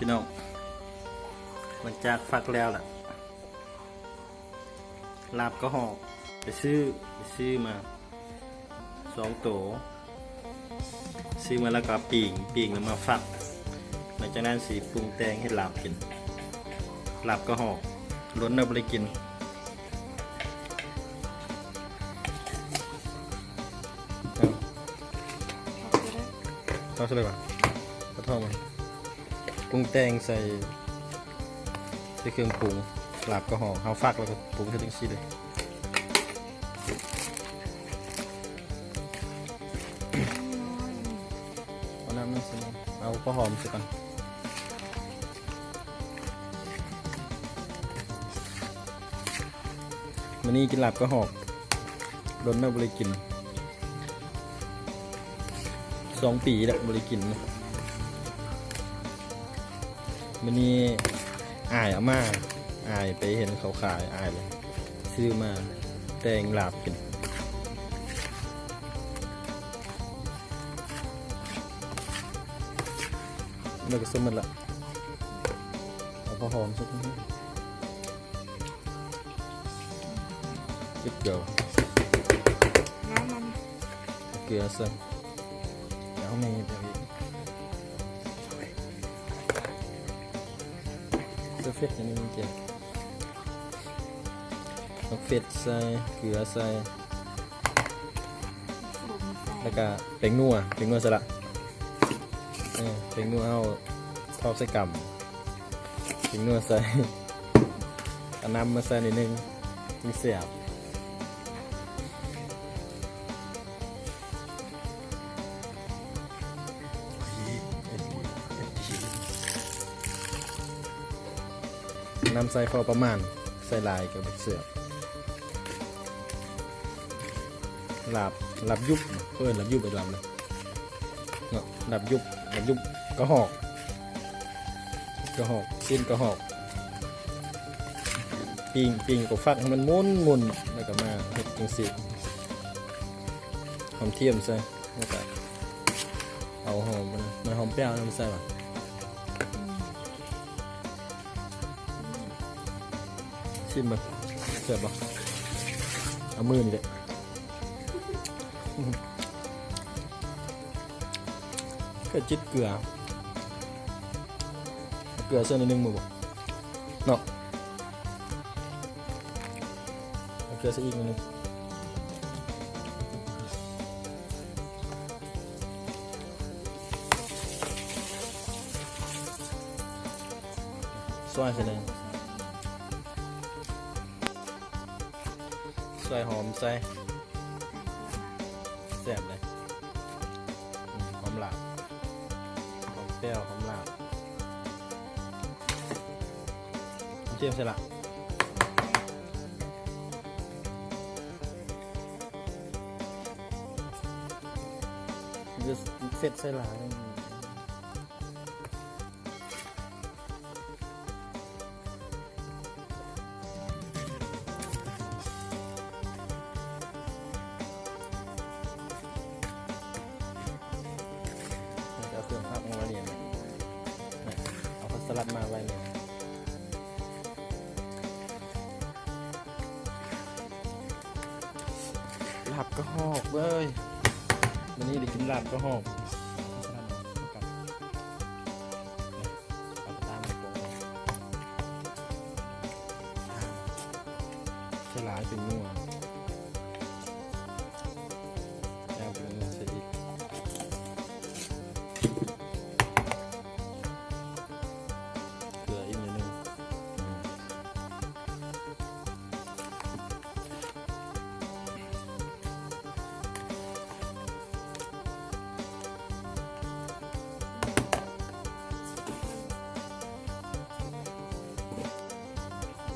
ພີ່ນ້ອງ ຫຼັງຈາກຟັກແລ້ວລະ ລາບກະຮອກ ໄປຊື້ ໄປຊື້ມາສອງໂຕ ຊື້ມາແລ້ວກໍປີ້ງ ປີ້ງແລ້ວມາຟັກ ຫຼັງຈາກນັ້ນຊິປຸງແຕ່ງເຮັດລາບກິນ ລາບກະຮອກ ດົນແລ້ວບໍ່ໄດ້ກິນ. ເອົາ ເອົາໃສ່ເລີຍວ່າ ເອົາທອງມັນ ປຸງແຕ່ງໃສ່ ໃສ່ເຄື່ອງປຸງ ລາບກະຮອກ ເຮົາຟັກແລ້ວກໍປຸງໃສ່ຈັ່ງຊີ້ເລີຍ. ເອົານ້ຳໃສ່ ເອົາຫົວຫອມໃສ່ກ່ອນ. ມື້ນີ້ກິນລາບກະຮອກ ດົນແລ້ວບໍ່ໄດ້ກິນ ສອງປີແລ້ວບໍ່ໄດ້ກິນ. ມື້ນີ້ອ້າຍເອົາມາ ອ້າຍໄປເຫັນເຂົາຂາຍ ອ້າຍເລີຍຊື້ມາແຕ່ງລາບກິນ. ແລ້ວກໍເສັດໝົດລະ ເອົາຫົວຫອມໃສ່ ເກັບເກືອ ນ້ຳມັນ ເກືອໃສ່ ເອົາແມ່ເອົາອີກ ເສີເຟດອັນນີ້ມັນເກັບ ໝາກເຟດໃສ່ ເກືອໃສ່ ແລ້ວກະແປ້ງນົວ ແປ້ງນົວໃສ່ລະ ເອີ ແປ້ງນົວເຮົາທອກໃສ່ກຳ ແປ້ງນົວໃສ່ ເອົານ້ຳມາໃສ່ໜ້ອຍໜຶ່ງ ຈຶ່ງແຊບ. ນ້ຳໃສ່ພໍປະມານ ໃສ່ຫຼາຍກໍບໍ່ແຊບ. ລາບ ລາບຍຸບ ເຂົາເອີ້ນລາບຍຸບໄປດອມເນາະ ລາບຍຸບ ລາບຍຸບກະຮອກ ກະຮອກ ຊີ້ນກະຮອກ ປີ້ງ ປີ້ງກໍຟັກໃຫ້ມັນໝຸ່ນໆ ແລ້ວກໍມາເຮັດຈັ່ງຊີ້ ຫອມທຽມໃສ່ ແລ້ວກໍເອົາຫອມ ມັນຫອມແປ້ວນຳໃສ່ຫວາ. ຊິມເບິ່ງ ແຊບບໍ່? ເອົາມືນີ້ແຫຼະ ເກືອ ຈິດເກືອ ເກືອໃສ່ໜ້ອຍໜຶ່ງບໍ່ ເນາະ ເອົາເກືອໃສ່ອີກໜ້ອຍໜຶ່ງ. ຊອຍໃສ່ແດ່ ຊອຍຫອມໃສ່ ແຊບເລີຍ ອືມ ຫອມລາບ ຫອມແປ້ວ ຫອມລາບ ທຽມໃສ່ລະ ເສັດໃສ່ຫຼາຍ. ເອົາເຄື່ອງຜັກມາໄວ້ນີ້ ເອົາຜັກສະຫຼັດມາໄວ້ນີ້. ລາບກະຮອກເວີຍ ມື້ນີ້ໄດ້ກິນລາບກະຮອກ ເອົາຕາມໃສ່ ໃສ່ຫຼາຍເປັນນົວ ເອົາເປັນນົວໃສ່ອີກ ເກືອອີກໜ້ອຍໜຶ່ງ.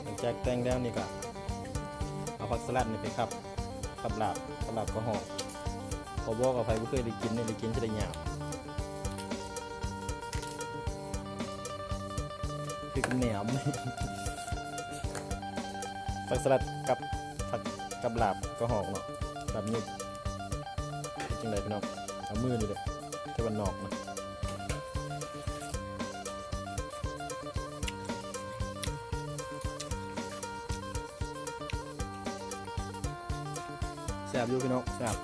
ຫຼັງຈາກແຕ່ງແລ້ວນີ້ກະເອົາຜັກສະຫຼັດນີ້ໄປຂັບ ຂັບລາບ ຂັບລາບກະຮອກ ຂໍບອກວ່າໃຜບໍ່ເຄີຍໄດ້ກິນນີ້ ໄດ້ກິນຈະໄດ້ຍາວ ຄືກັບແໜມ ຜັກສະຫຼັດກັບ ຜັກ ກັບລາບກະຮອກເນາະ ລາບຫຍຸບ ເຮັດຈັ່ງໃດພີ່ນ້ອງ ເອົາມືນີ້ແຫຼະ ແຕ່ວ່ານອກນະ. ແຊບຢູ່ພີ່ນ້ອງ ແຊບ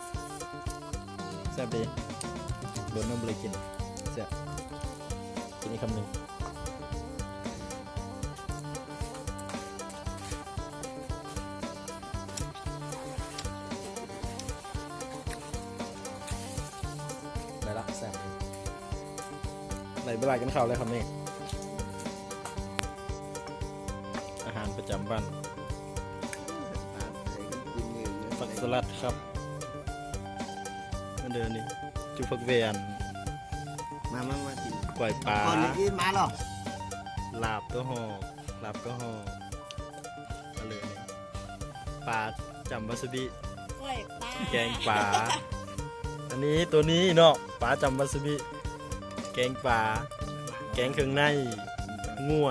ແຊບເດ ດົນນຳບໍ່ໄດ້ກິນ ແຊບ ກິນອີກຄຳໜຶ່ງ ໄດ້ລະ ແຊບ ໄດ້ເວລາກິນເຂົ້າແລ້ວຄັບນີ້ ອາຫານປະຈຳວັນ ຜັກສະຫຼັດຄັບ ມາເດີນີ້ ຈຸຜັກແວ່ນ ມາ ມາ ມາກິນ ກ້ອຍປາ ກ່ອນນີ້ມາເນາະ ລາບຕົວຫອກ ລາບຕົວຫອກ ມາເລີຍນີ້ ປາຈ້ຳວາຊາບິ ກ້ອຍປາ ແກງປາ ອັນນີ້ ໂຕນີ້ເນາະ ປາຈ້ຳວາຊາບິ ແກງປາ ແກງເຄື່ອງໃນງົວ